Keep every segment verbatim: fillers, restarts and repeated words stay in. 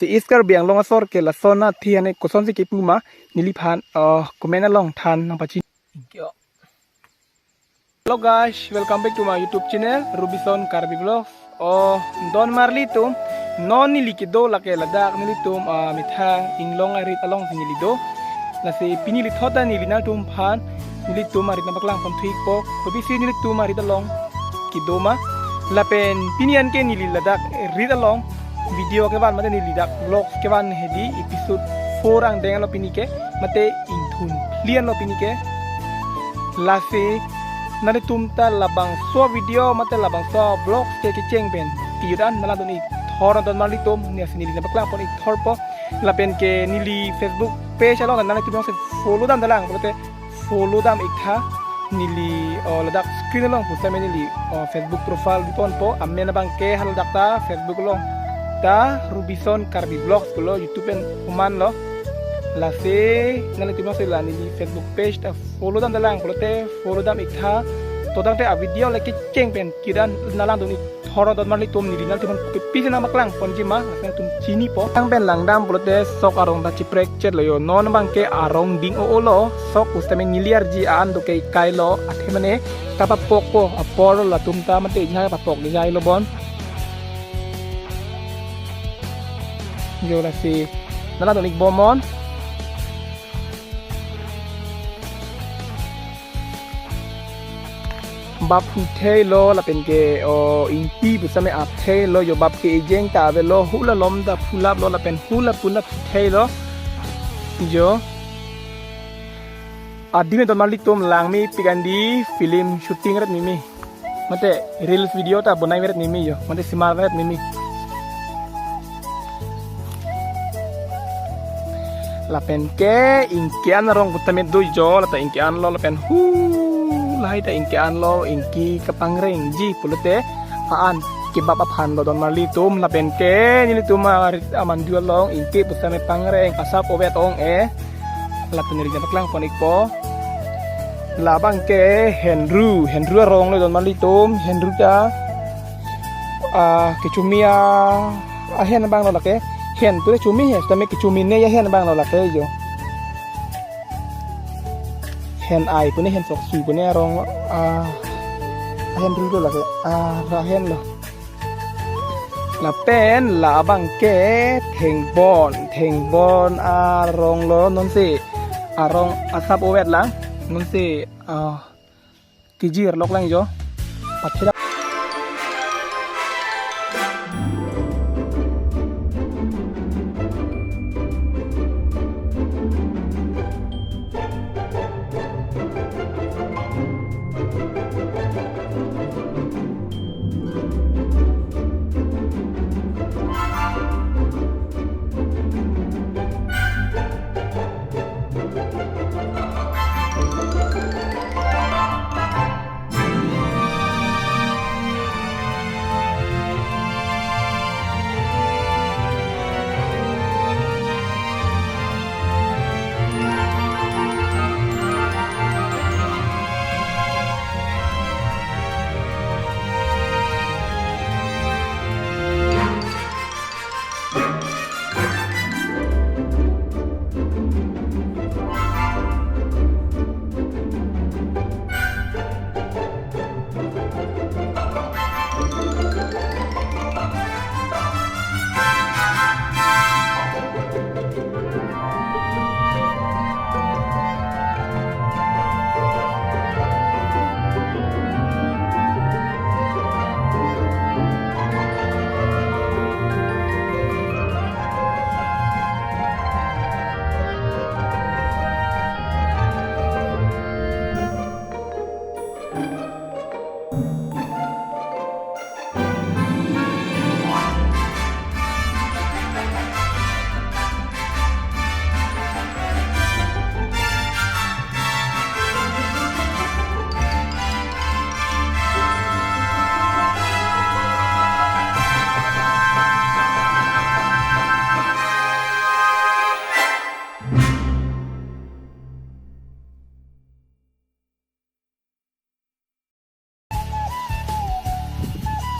Te East Karbi Anglong asor ke lason athe ane kosonsi kipu ma neliphan, uh, comment along than nangpachini. Hello guys, welcome back to my YouTube channel, Rubison Karbi Vlogs. Oh, don marli atum, non neli kedo lake ladak nelitum, ah, methang inglong arit alongsi neli do. Lasi pini lithot ta neli nangtumphan nelitum arit nangpaklang pon thuikpo. Kobisi nelitum arit along kedo ma. Lapen pini anke neli ladak rit along video kevan mate neli dak vlogs kevan hedi episode four angdeng lo pini ke, mate ingthun phli lo pini ke. Lasi nanglitum ta labangso video mate labangso vlogs ke kecheng pen kejut an nanglangdun ik thor don marli atum, ne si neli nangpaklang pon ik thorpo. Lapen ke neli Facebook page along nanglitum si follow damdamlang pulote follow dam ik tha. Neli, oh, ladak screen along pusitame neli, oh, Facebook profile diponpo, amen abangke haladak ta Facebook along ta Rubison Karbi Vlogs pulo, YouTube pen human lo. Lasi nanglitum si la neli Facebook page ta follow damdamlang pulote follow dam ik tha. To tangte avideo le kecheng pen kejut an nanglangdun ik thor don marli atum, neli nanglitum kepisi nangpaklang ponji ma, lasi nangtum chinipo. Tang pen langdam pulote sok arong ta chiprek chet lo jo. Non abangke arong ding-o-o lo, sok pusitame neli arji an doke ikai lo, athe mane kapapokpo, apor latum ta mate inya kapapok dijai lo bon. Jo lasi nanglangdun ik bomnon. Bap huthei lo lapen ke, oh, ingpi pusitame athei lo jo, bap ke ejeng ta avelo, hula lom ta phulap lo lapen hula punat huthei lo jo. Adim don marli atum langmepik andi film shooting ret mimi. Mate reels video ta bonai ret mimi jo. Mate simar ret mimi. Lapen ke ingke an arong pusitame do jo, lata ingke an lo lapen hu lahai ta ingke an lo, ingke kapangrengji pulote ha an kebap aphan lo don marli atum. Lapen ke nelitum arit amandu along ingke pusitame pangreng, asap ovet ong-e. Lapen neli nangpaklang pon ikpo. Labangke henru, henru arong lo don marli atum, henru ta, ah, kechumi a, ahen abang lo lake. Hen pure chumi he, tame kechumi ne ahen abang lo lake jo. Hen ai pune, hen sok sui pune arong, ah, ahenru lo lake, ah, ahen lo. Lapen labangke thengbon, thengbon arong lo, nonsi arong asap ovet lang, nonsi, ah, kejir lok lang jo. Pathira.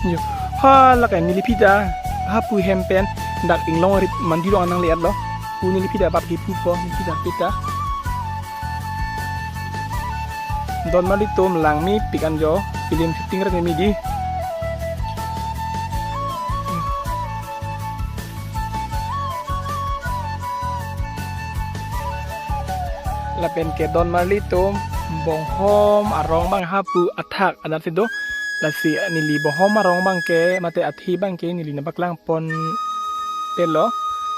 Yo, ha, lake neli phi ta hapu hem pen dak inglong arit mandir along nangle-etlo. Pu neli aphi ta bap kipu po, neli aphi ta pita. Don marlitum, langmepik an jo, film shooting ret meme dei. Lapen ke don marlitum, Bonghom arong abang hapu athak anat si do. Lasi neli Bonghom arong abang ke, mate athe abang ke neli nangpaklang pontelo.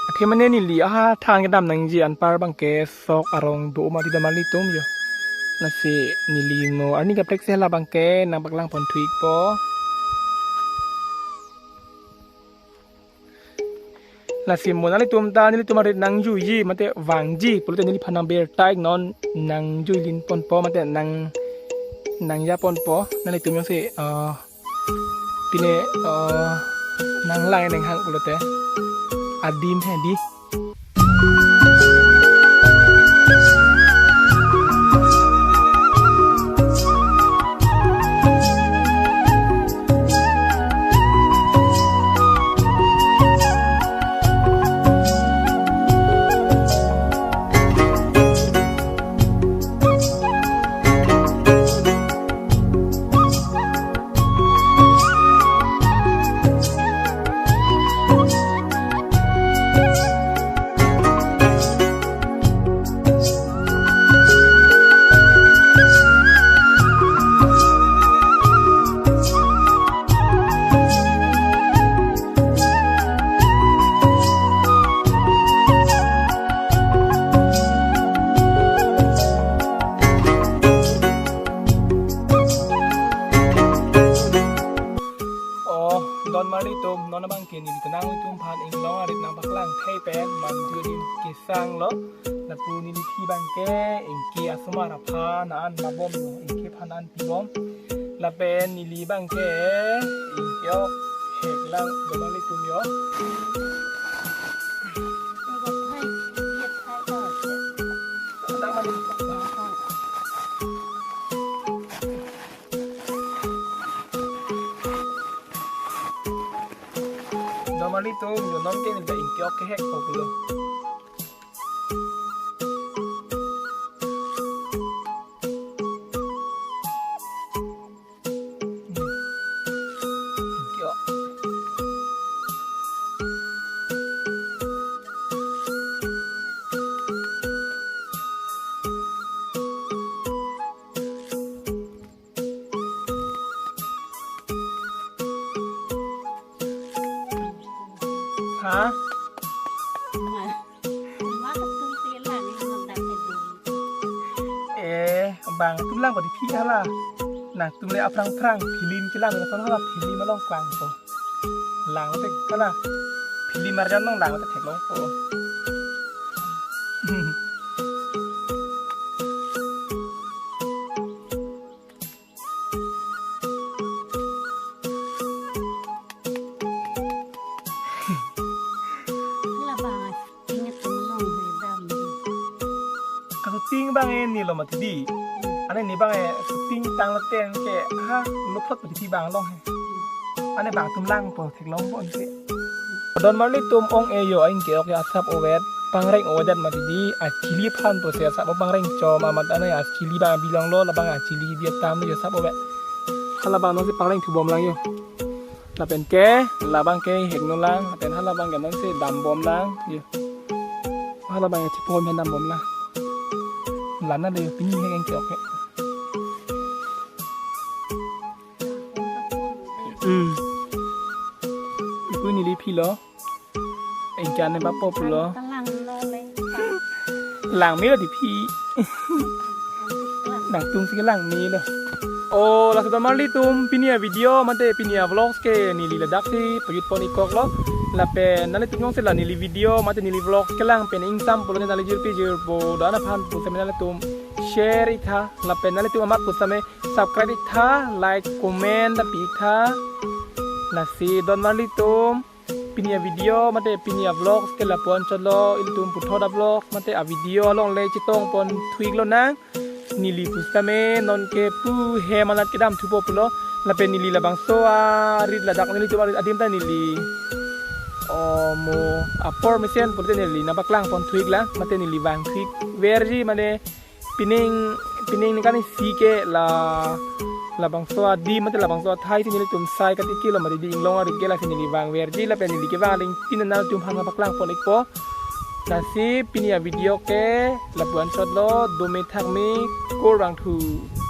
Athe mane neli aha thang kedam nangji anpar abang ke sok arong do ma dei don marlitum jo. Lasi neli mo arni kaprek si hala abang ke nangpaklang ponthu-ikpo. Lasi mo nanglitum ta, nelitum arit nangjuiji mate vangji pulote neliphan nang-birta-ik non, nangjui lin ponpo mate nang, nangja ponpo. Nanglitum jongsi, eh, pine, eh, nanglang-ik nang hang pulote adim he dei. Oh, don marlitum, non abang ke neli ta nanglitumphan inglong arit nangpaklang thei pen mandir adim kesanglo. Lapu neli aphi abang ke ingke asomar aphan an mabomlo, ingke aphan an pibom. Lapen neli abang ke ingke-ok heklang don marlitum jo. Don marlitum jo, non ke neli ta ingke-ok kehekpo pulo. Ha? Eh, bang atum lang ko dei aphi hala. Nangtum le aphrang-phrang film kelang lason hala film along klangpo. Lang te hala film arjan along lang te theklongpo. Hala abang ting atum along hoi dam dei. Ka-shooting abang e nelo mati dei. Ane ne abang e shooting tanglo ten ke ha lophlot mati dei abang along he. Ane bang atum langpo theklongpo anke. Don marlitum ong-e jo, ingke-ok asap ovet, pangreng ovedet mati dei, achili aphan pusi asap o pangreng chom amat ane achili abang bilonglo, labang achili dia tam jo asap ovet. Hala abang nonsi pangreng thubom lang jo. Lapen ke, labang ke hekno lang, lapen hala abang ke nonsi dambom lang jo. Hala abang ke chepon hen dambom lang. Lana dei pini hek ingke-ok he. Hmm. Ipu neli aphi lo. Ingkan ne bapo pulo. Langmelo dei aphi. Nangtum si langmelo. Oh, laso don marlitum pini avideo mate pini avlogs ke neli ladak si pajut pon-ikkoklo. Lapen nanglitum jongsi la neli video mate neli vlogs kelang pen ingsam pulote nangli jirpi jirpo do-an aphan pusitame nanglitum share-ik tha. Lapen nanglitum amat pusitame subscribe-ik tha, like, comment ta pi-ik tha. Lasi don marlitum, pini avideo mate pini avlogs ke lapu-an chotlo, ilitum puthot avlogs mate avideo along le chetong ponthu-ik lonang. Neli pusitame nonke pu hem anat kedam thupo pulo. Lapen neli labangso arit ladak nelitum arit adim ta neli o mo apor mesen pute neli nangpaklang pon thu-ik lang, mate neli vang thu-ik verji mane pining pining ningkan isi ke la labangso adim mate labangso athai si nelitum sai katiki lo mate di inglong arit ke, lasi neli vang verji lapen neli kevang aling pini nangtum aphan nangpaklang pon-ikpo. Lasi pini avideo ke lapu-an chotlo, dome thakme, kurvangthu.